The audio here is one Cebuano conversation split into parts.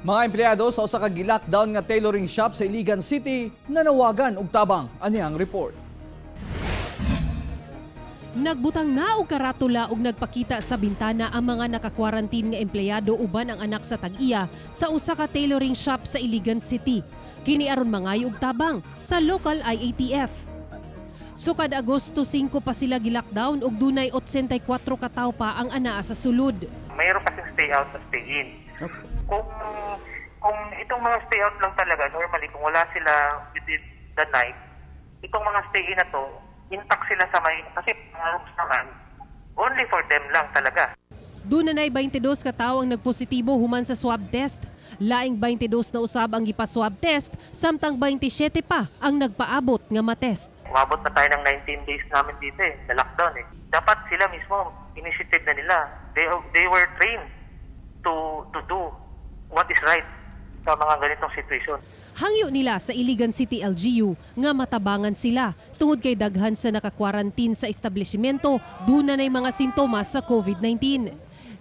Mga empleyado sa usa ka gi-lockdown nga tailoring shop sa Iligan City nanawagan og tabang. Ani ang report. Nagbutang na og karatula og nagpakita sa bintana ang mga nakakwarantin nga empleyado uban ang anak sa tag-iya sa usa ka tailoring shop sa Iligan City. Kini aron mangayo og tabang sa local IATF. Sukad Agosto 5 pa sila gi-lockdown ug dunay 84 ka tawo pa ang anaa sa sulod. Mayroon kasing stay out at stay in. Kung itong mga stay out lang talaga, normally kung wala sila within the night, itong mga stay in na to, intact sila sa may, kasi mga rooms naman, only for them lang talaga. Duna nay 22 ka tawo ang nagpositibo human sa swab test. Laing 22 na usab ang gipa-swab test samtang 27 pa ang nagpaabot nga matest. Umabot na tayo ng 19 days namin dito eh, na lockdown eh. Dapat sila mismo, initiative na nila. They were trained to do what is right sa mga ganitong situation. Hangyo nila sa Iligan City LGU nga matabangan sila tungod kay daghan sa nakakwarantin sa establishmento duna nay mga sintomas sa COVID-19.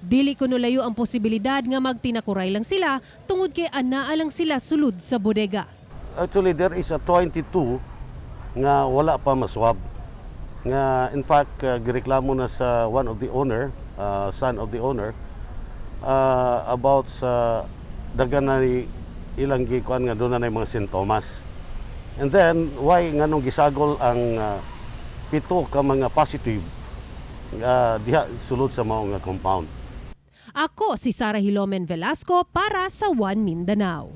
Dili kuno layo ang posibilidad nga magtinakuray lang sila tungod kay anaa lang sila sulod sa bodega. Actually, there is a 22 nga wala pa maswab. Nga in fact, gireklamo na sa one of the owner, son of the owner, about sa daghan na ilang gikuan nga duna na mga sintomas. And then, why nganong gisagol ang pito ka mga positive diha sulod sa mao nga compound. Ako si Sara Hilomen Velasco para sa One Mindanao.